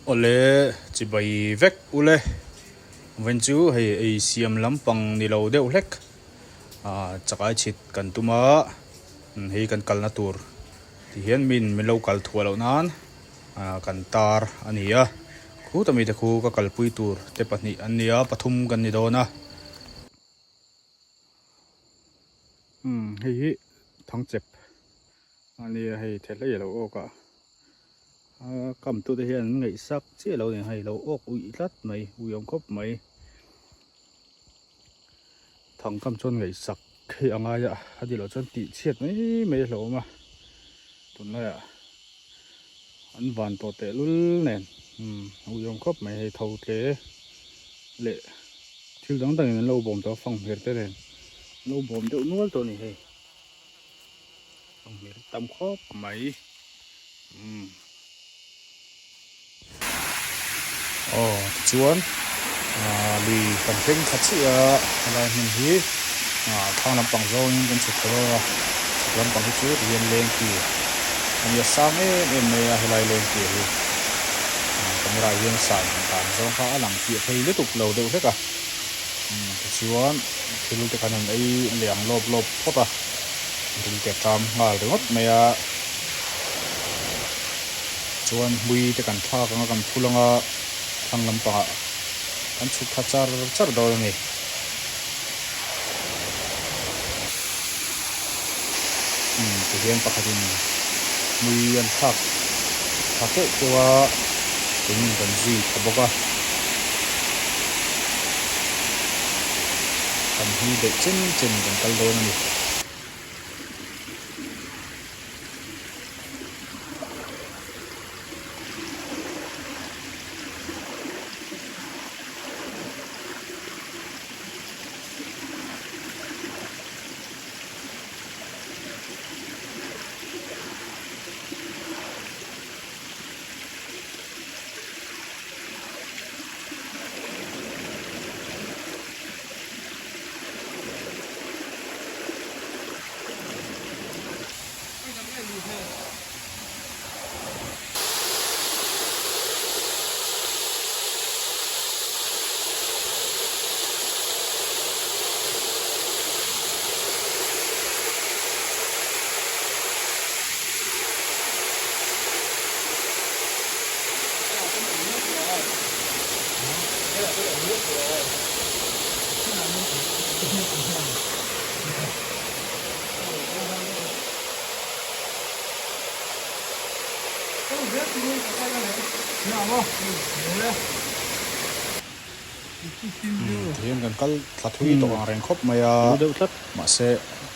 Awle chibai vek ule vawiin chu hei ei siam lampang ni lo deuh hlek ah chakai chhit kan tum a hei kan kalna tur ti hian min min lo kal thuah loh nan ah kan tar a ni a khut ami te khu ka kalpui tur te pahnih an ni a pathum kan ni dawn a. Umm hei hi thangchep a nia hei thehlei a lo awk a a kam tute hian an ngaihsak chiah lo nen hei lo awk uih tlat mai ui awm khawp mai thang kam chuan ngaihsak hei a ngai a a ni loh chuan tih chhiat mai mai a hlauhawm a tunlaiah an van tawh tehlul nen umm ui awm khawp mai hei tho tle leh. Thil dang dangin an lo bawm tawh a, fanghmir te nen an lo bawm deuh nual tawh a ni hei. Fanghmir tam khawp mai. Umm. Aw tichuan ah lui kan thleng kha chiah a helai hmun hi ah thlang lampang zawngin kan chhuk thla dawn a, chhuk lampang hi chu tihian lengki a nia sang em em mai a helai lengki hi. Camera hian san dan zawng kha a lang fiah thei lutuk lo deuh hlek a tichuan thil te khan an ei liang lawp lawp phawt a ril te a ṭam nghal ringawt mai a chuan hmui te kan thlak ang a kan phul ang a thlang lampangah kan chhuk thla char char dawn a ni. Umm tihian pakhatin hmui an thlak tha keuh keuh a keinin kan zui tha bawk a kan hmui daih chen chen kan kal dawn a ni. Tihian kan kal thla thui tawh ang reng khawp mai a, mahse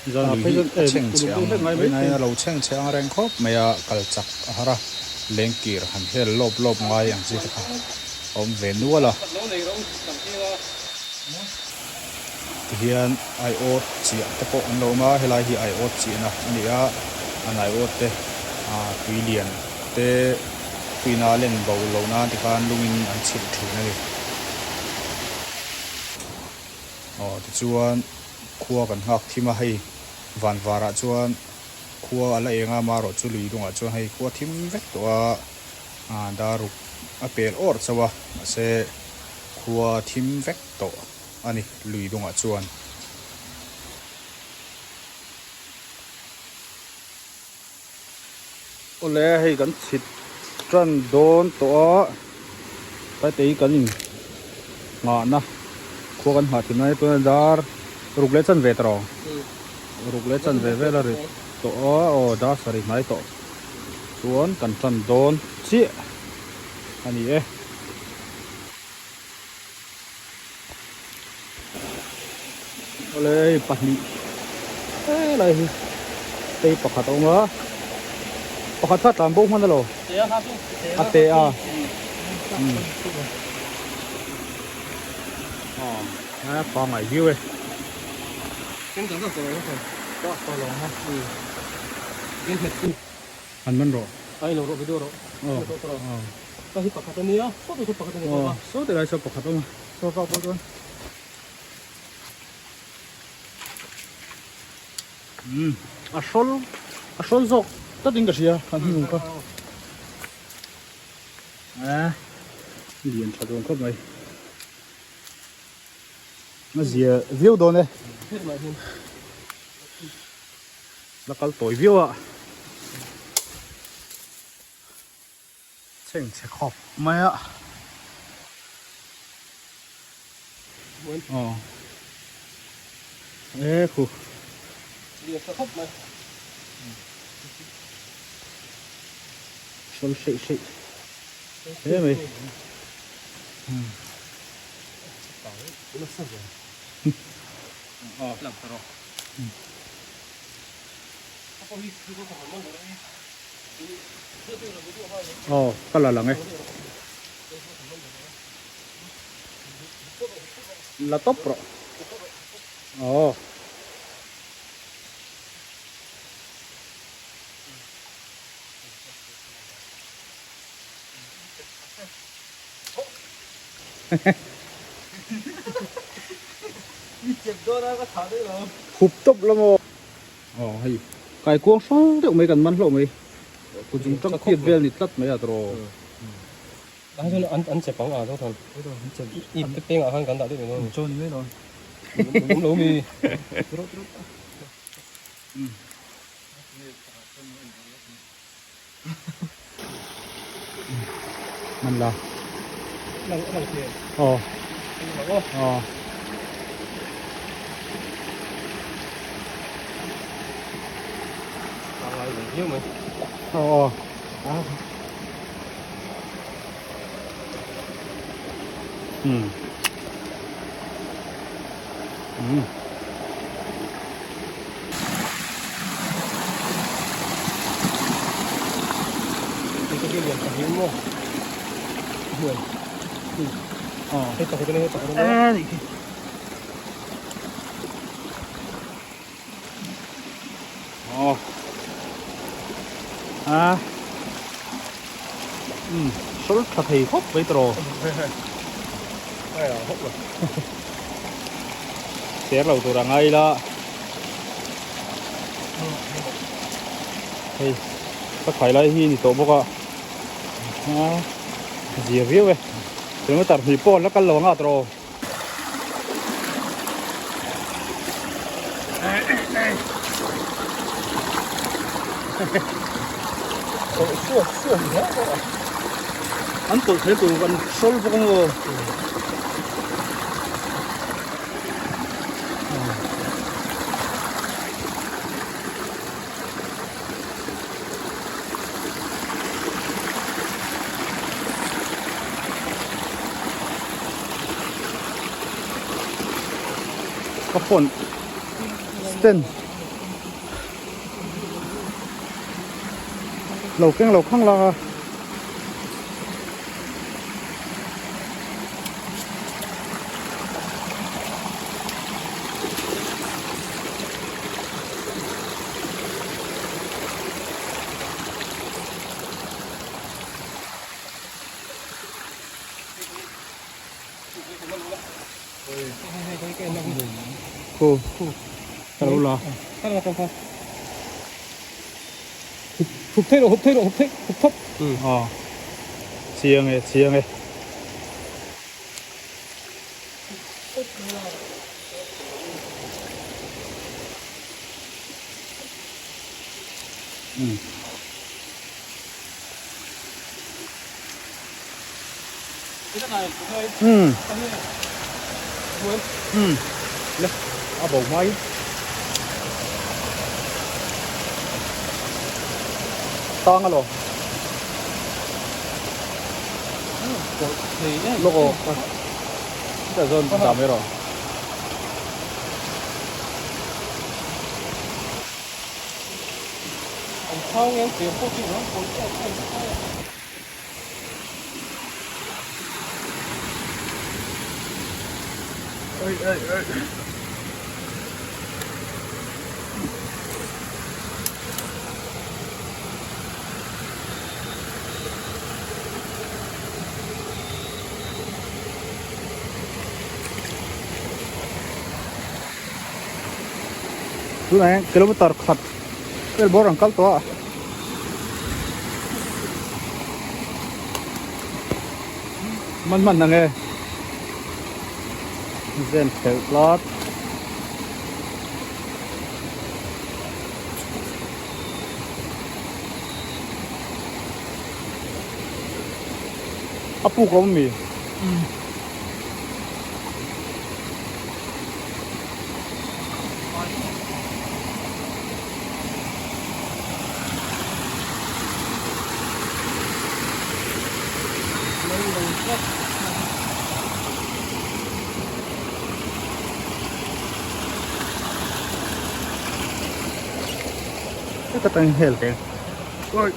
lui hi a chheng chhe ang rinaiin a lo chheng chhe ang reng khawp mai a, kal chak a har a, lengkir han hel lawp lawp ngai ang chi te kha a awm ve nual a. Tihian aiawt chiah te pawh an lo awm a, helai hi aiawt chiahna a ni a, an aiawt te tui lian te tuina a len bo loh nan tikhan lungin an chhilh thin a ni. Aw tichuan khua kan nghak thim a, hei van varah chuan khua a la eng a, amaherawh chu lui dungah chuan hei khua thim vek tawh a, daruk a pel awrh chauh a, mahse khua thim vek tawh a ni lui dungah chuan. Awle hei kan chhit tan dawn tawh a taitei kan in nghahna khua kan nghah thin lai tuna dar ruk leh chanve ta rawh ruk leh chanve vel a ri tawh a aw dar sarih hnai tawh chuan kan tan dawn chiah a ni e. Awle hei pahnih helai hi tei pakhat a awm a pakhat kha tlan bo hman alo a te a a pangai viau e an man rawh Ka hi pakhat a nia, saw te saw pakhat a ni bawk a. Saw te lai saw pakhat a awm a, saw pa pawh chuan. Umm a hrawl a hrawl zawk tlat in ka hria kan hnung kha. Eh. Lian tha dawn khawp mai. A zia viau dawn e. La kal tawi viau a. Chheng chhe khawp mai a. Aw. E khu. Lian tha khawp mai. Sawl hreih hreih. Hle mai. Aw ka la lang e. La tawp rawh. Aw. Hup tawp la maw? Aw hei kaikuang hrang deuh mai kan man hlauh mai. Kut zum tang piat vel ni tlat mai a tawh. Tah chuan an an chep ang a zo than. I te pengah khan kan dah deuh mai dawn. Chaw ni mai dawn. Awm lo mi. Man la. Aw. Aw. Aw. Aw. Hmm. Hmm. A um sawl tha thei khawp mai tawh cher lo tur a ngai ila hei ka khai lai hi ni tawh bawk a a zia viau e kilometer hnih pawh la kal lo ang a tawh. An tawlh thei tur an sawl bawk ang aw. Ka phone stand lo keng lo khang lang a. Khu ka lo la Hup thei rawh hup thei rawh hup thei hup thawp aw chiang e chiang e. Um um le a bo mai tang a lo lawk aw chutah chuan dah mai rawh. Tunah hian kilometer khat vel bawr an kal tawh a. Man hman ang e. Zen phelh tlat. A puk awm mi? Heta tang hel te. Oi.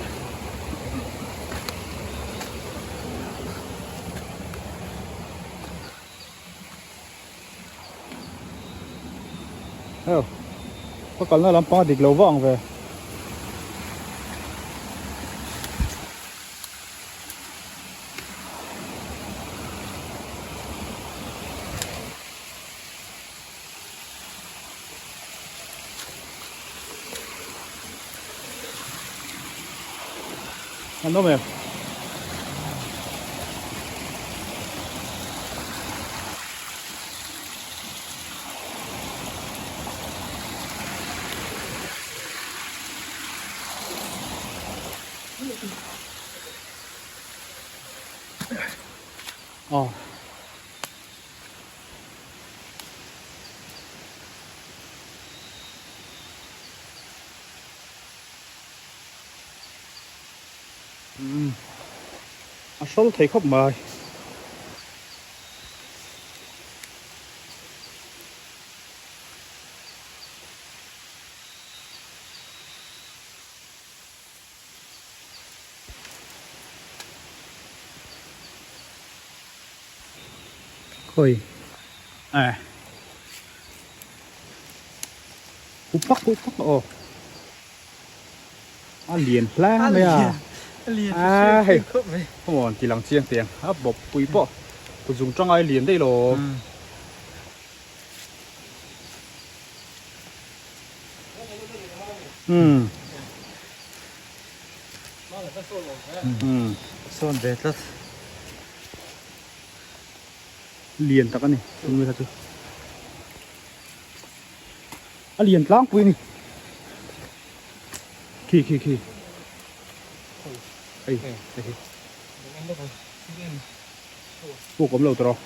Heo ka kalna lampang a dik lo vang ve. An awm em? Aw. Umm a hrawl thei khawp mai. Khawi eh Hup pak hup pak aw. A lian hle mai a. A lian a hei khawp mai. Come on ti lang chiang tiang a bawp pui pawh kut zung tangai lian daih lo. Umm. Umm. Sawn ve tlat. Lian tak a ni chung kha chu. A lian tlangpui a ni. Khi khi khi. Hei hei hi. Puk awm lo tawh.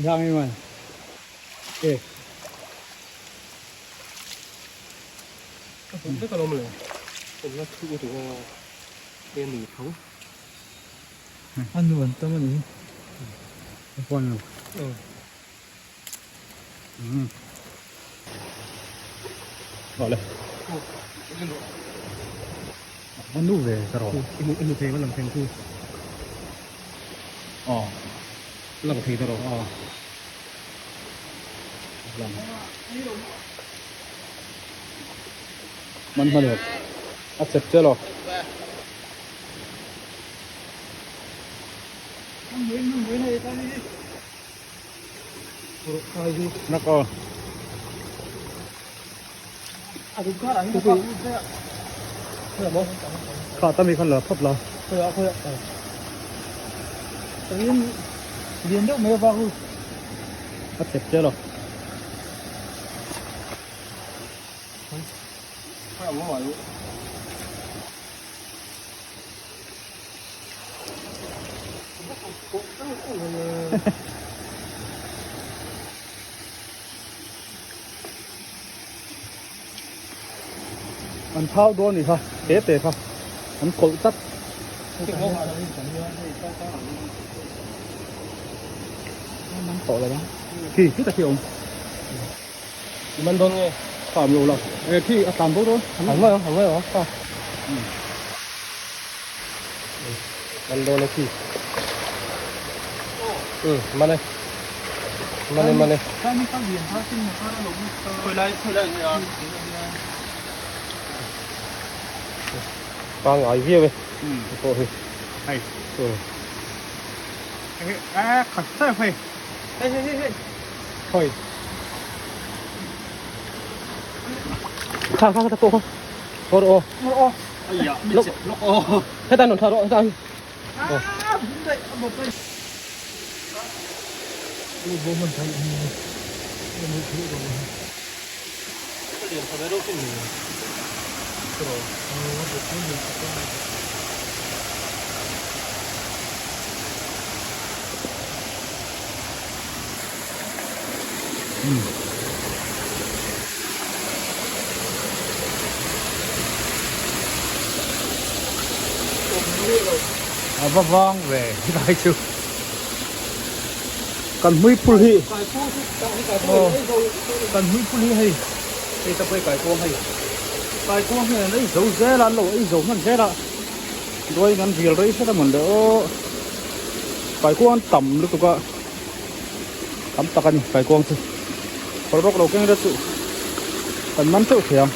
Hang em anh. Ê. A nu an tam a ni. A huan lo. Umm. Awle. A nu ve ka rawh. I nu thei va lang thei ang chu. Aw. Lang thei ta rawh. Aw. Lang. Man hman lo. A chep che lo. Nak aw. Kha ta mi khan la phawt la. Lian deuh mai a vak u. A chep che lo. An thau dawn ni kha te te kha an kawlh tlat. Tawh lo ang. Khi khi ta khi awm. I man dawn nge? Kha awm lo la. E khi a tlan bo dawn. Ang mai ang mai ang kha. Man dawn e khi. Man e. Man e man e. Pangai viau e. Pawh hi. Hei. A khat tep hei. Hei hei hei hei. Hoi. Kha kha kha pawh kha. Hawr aw. Hawr aw. Aiya, mi chep lawk aw. Heta an rawn thlah rawh heta. Ah, bum daih a bawp hei. A va vang ve helai chu. Kan hmui phul hi kan hmui phul hi hei hei ta pawh hi kaikuang hei kaikuang hian an ei zo zel a an lo ei zo hman zel a ruai in an rial rei hret a mawn le aw kaikuang an tam lutuk a tam tak a ni kaikuang chu phawrh rawk lo keng ila chu kan man teuh thei ang.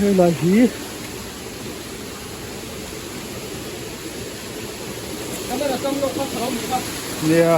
Helai hi nia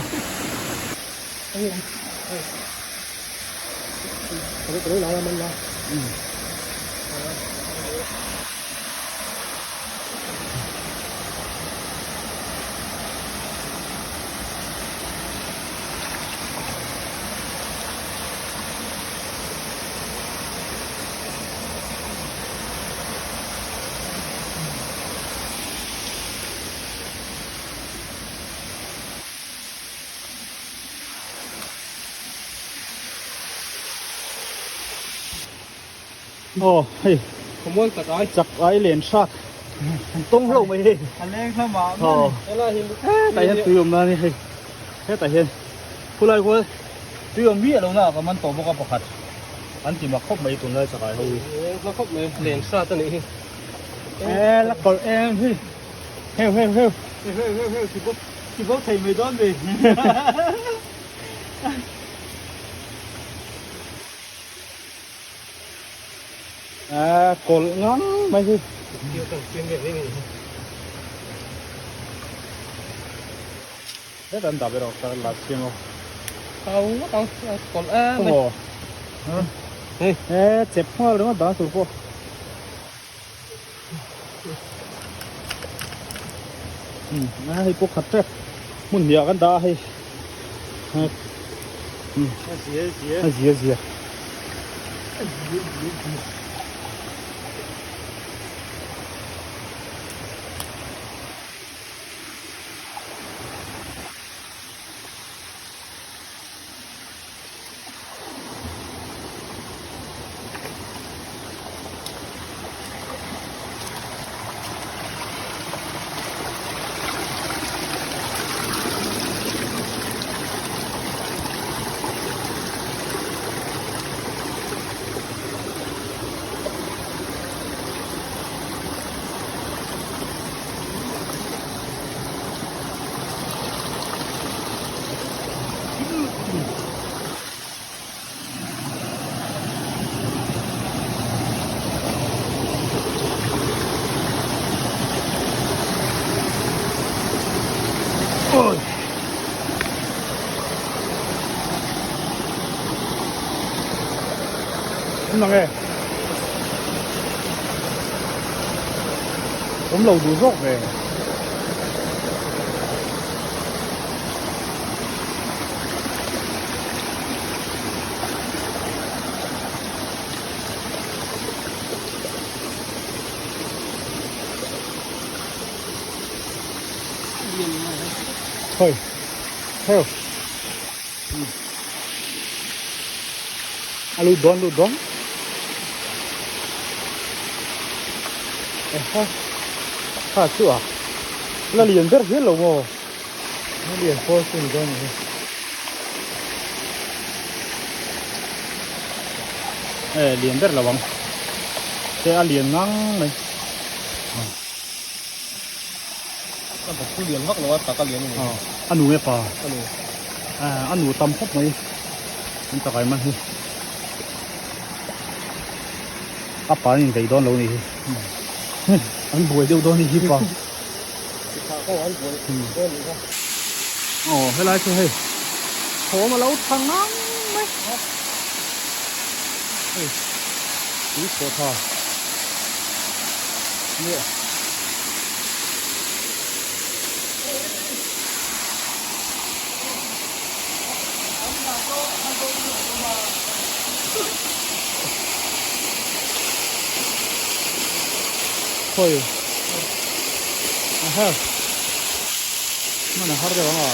Aw hei Khawmual chak ai chak ai len hrat an tawng hlauh mai hei a leng hlama aw hetah hian tui awm na a ni hei hetah hian khulai khual tui awm miah lo na ah ka man tawh bawk a pakhat an ti mak khawp mai tunlai chak ai ho hi la khawp mai len hrat a nih hi e la kawlh em hi heu heu heu heu heu heu ti bawk ti bawk thei mai dawn mi a kawlh ngang mai hi hetah an dah ber a la chiang aw Au ngawt ang kawlh em mai hei e chep nghal ringawt dan tur pawh a hei pawh khat tep hmun hnih ah kan dah a hei a zia zia Ôi. Nang e. Awm lo duh zawk ve. Thôi, theo. A lut dawn lut dawn. Eha kha chu a la lian ber hial lo maw la lian pawl chu ni dawn ni e lian ber lo ang te a lian ngang mai a bawk chu lian vak lo a tak a lian a ni a nu nge pa a nu a nu tam khawp mai an takai man hi. A pa an invei dawn lo ni hi. An buai deuh dawn ni hi pa. Aw helai chu hei thawm a lo tha ngang mai. Hei tui chhuah tha. Nia. Khawi a her hman a har deuh ang a.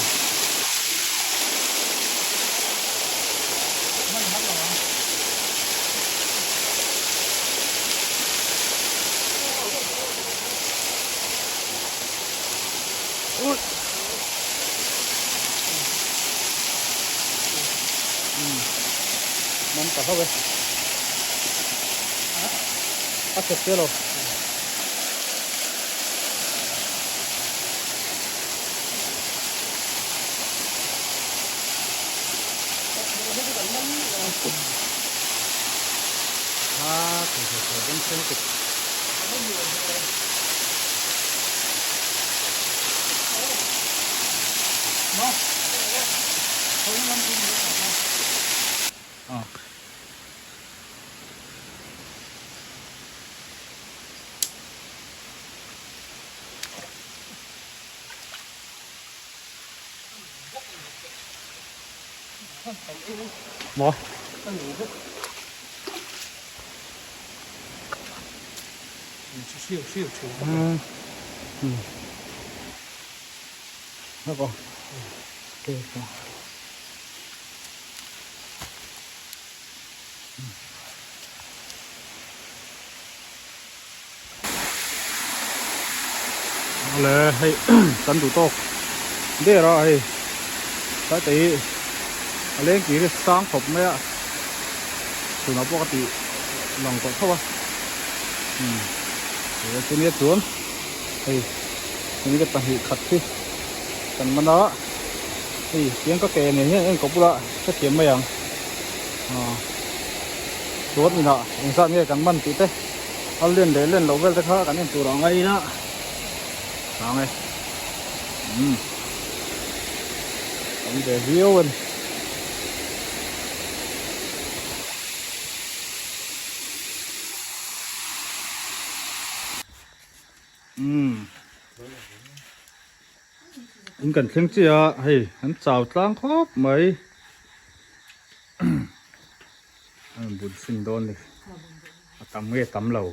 Man ta hlauh e. A chep te lo. A thei thei thei beng chheng tuk. Maw? Awle hei kan duh tawk der a hei tlai te hi a leng kir hi sang khawp mai a chhunah pawh ka tih lang tawh tho a umm chunia chuan hei chumi te pahnih khat hi kan man a hei tiang ka ke nen hian a inkawp bula hrethiam mai ang aw chuan inah engzat nge kan man tih te a len leh len loh vel te kha kan en tur ang a ila chang e umm tam ve viau a ni. Umm in kan thleng chiah a hei an chau tlang khawp mai a rawn bun chhin dawn ni a tam nge tam lo.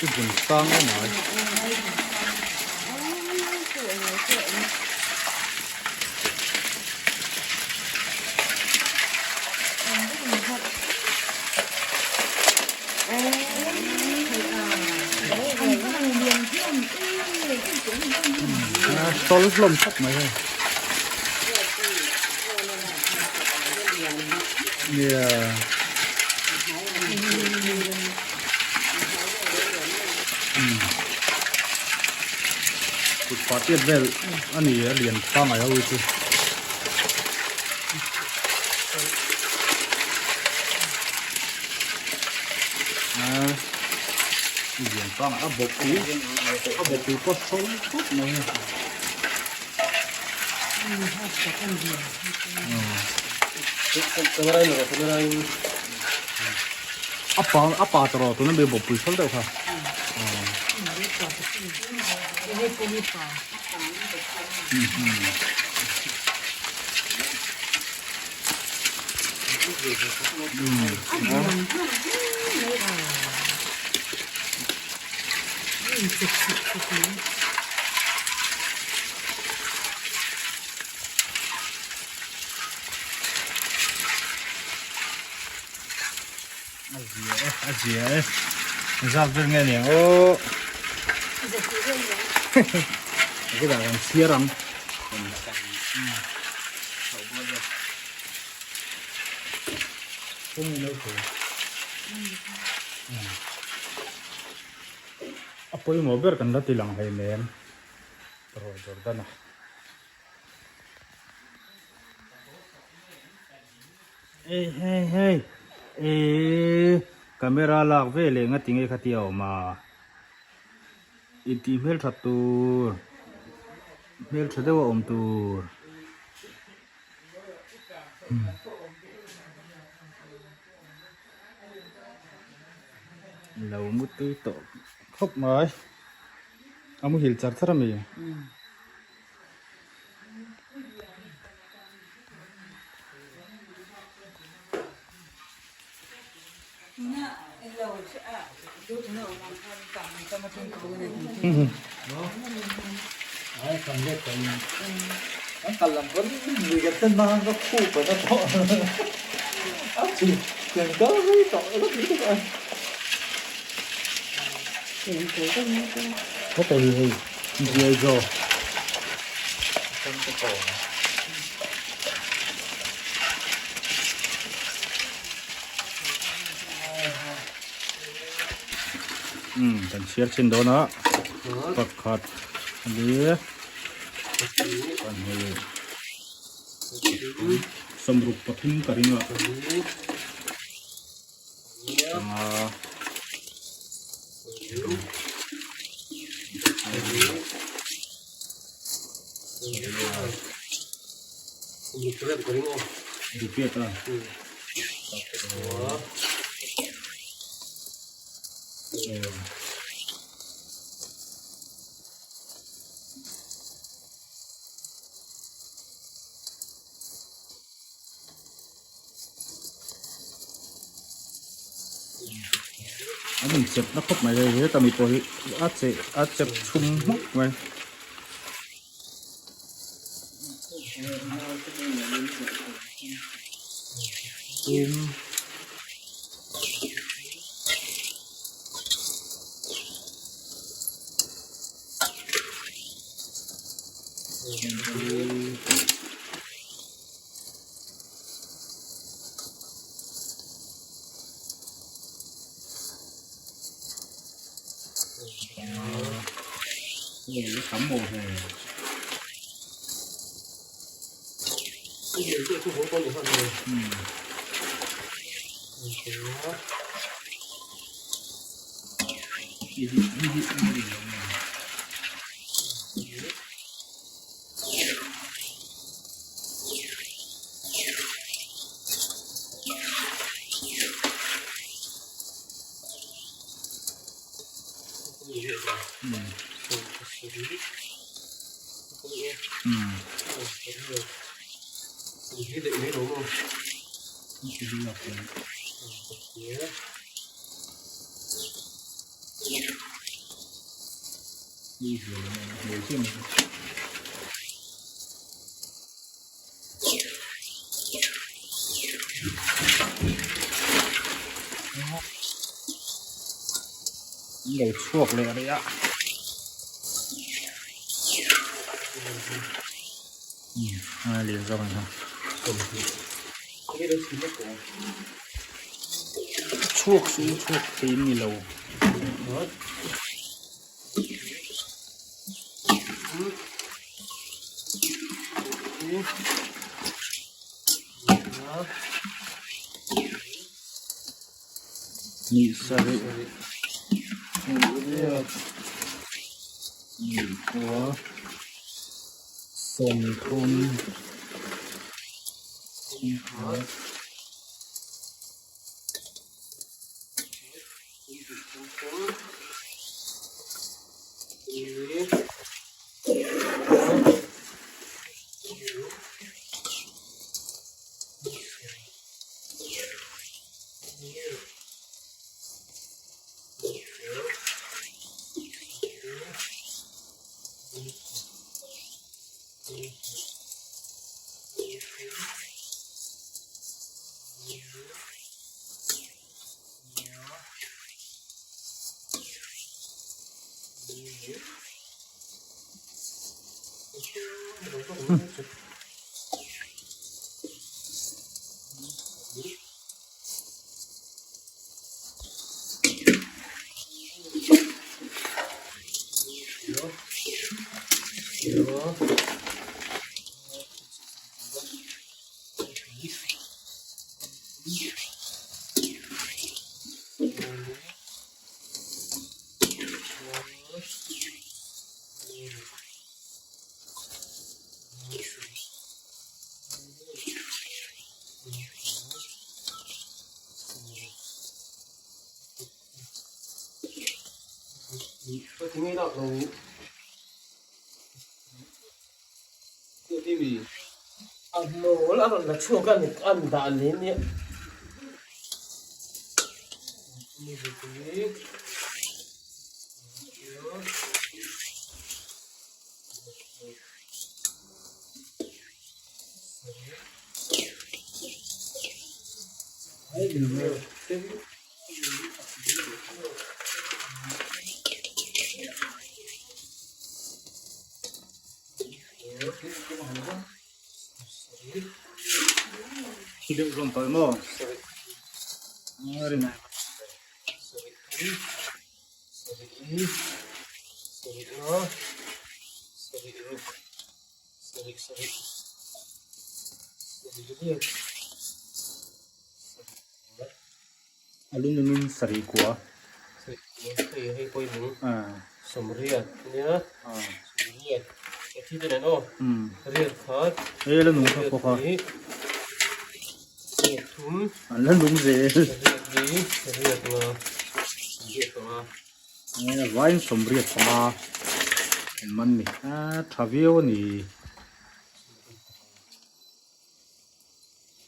I bun sang em ai. Sawl hlawm khawp mai hei. Nia. Kut pah tiat vel a ni a lian pangai ho hi chu. A lian pangai a bawkpui a bawkpui pawh sawl khawp mai a. A pa a pa tawh rawh tuna mi bawkpui sawl deuh kha. A zia e a zia e zat vel nge ni ang aw Kita kan chhiar ang. A pawimawh ber kan la ti lang hei nen Rawh Jordana. Hei hei hei eee camera lak ve leh nga tinge khatia a awm a intih hmelthat tur hmeltha deuh a awm tur. Lo mu tui tawh khawp mai a muhil char char a mi. Kan chhiar chin dawn a pakhat li pahnih sawmruk pathum ka ring a panga Repeat a. An inchep na khawp mai hei heta mi pawh hi a che a chep chhum hmawk mai. Tum. Lo chhuak leh rih a a lian zawk a ni chhuak chu chhuak thei an ni lo. Ni sarih riat ni kua sawmthum sawmkhat. A hmul a rawn la chhuak a ni an dah leh nia. Thi deuh zawm tawh em aw? A lu nungin sarih kua. Sarih kua hei hei pawh i nung. Sawmriat nia. Sawmriat. A thi te nen aw. Riat khat. Hei la nung kha pawh kha. Riat thum. An la nung zel. Riat li. Riat nga. Riat panga. A vaiin sawmriat panga an man ni. A tha viau a ni.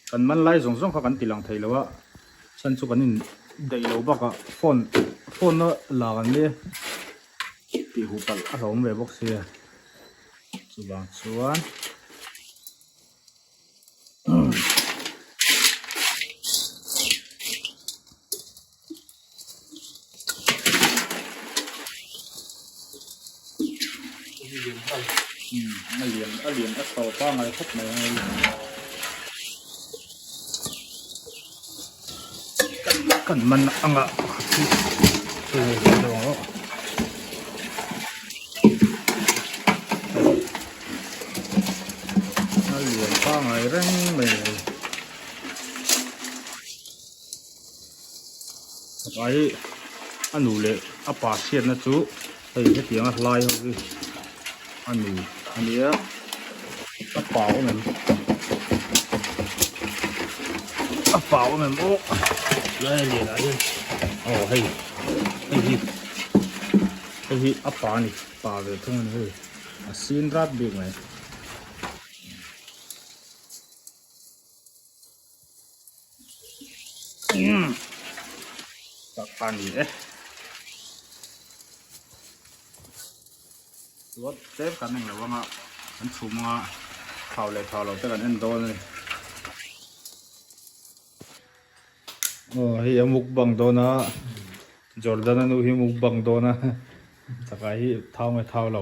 Kan man lai zawng zawng kha kan ti lang thei lo a, chhan chu kan in daih lo bakah phone phone a la kan nia tih huh palh a hlauhawm ve bawk sia chuvang chuan A lian a lian a tawp pangai khawp mai ang hei kan man anga pakhat hi hei hei hei deuh ang aw. A lian pangai reng mai hei. Tlai a nu leh a pa hriatna chu hei hetianga hlai ho hi a nu a nia a pa awm em a pa awm em aw tlai a lian ah hian aw hei hei hi hei hi a pa a ni pa ve thung a ni hei a sin rat bik mai. Tak a ni e. Chuan tlem kan eng lo anga kan chhum anga thau leh thau lo te kan en dawn a ni. Aw hei a mukbang dawn a Jordan a nu hi mukbang dawn a chakai hi thau nge thau lo.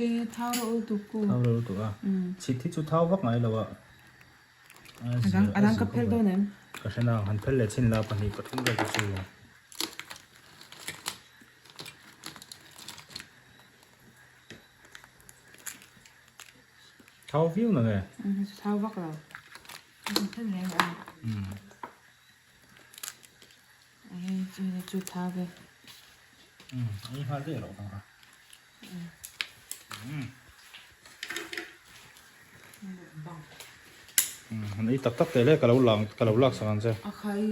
E thau ro lutuk ku. Thau ro lutuk a. Chhit hi chu thau vak ngai lo a. A dang ka phel dawn em? Ka hre nang, han phel leh chin la pahnih pathum vel te chu. Thau viau na nge? Thau vak lo. Ka phel reng a. Hei chu chu thau ve. Ei nghal daih rawh kha. An ei tak tak teh le ka lo lang ka lo lak sak ang che. A khai.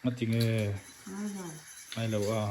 Ngati nge? Ngai lo. Ngai lo a.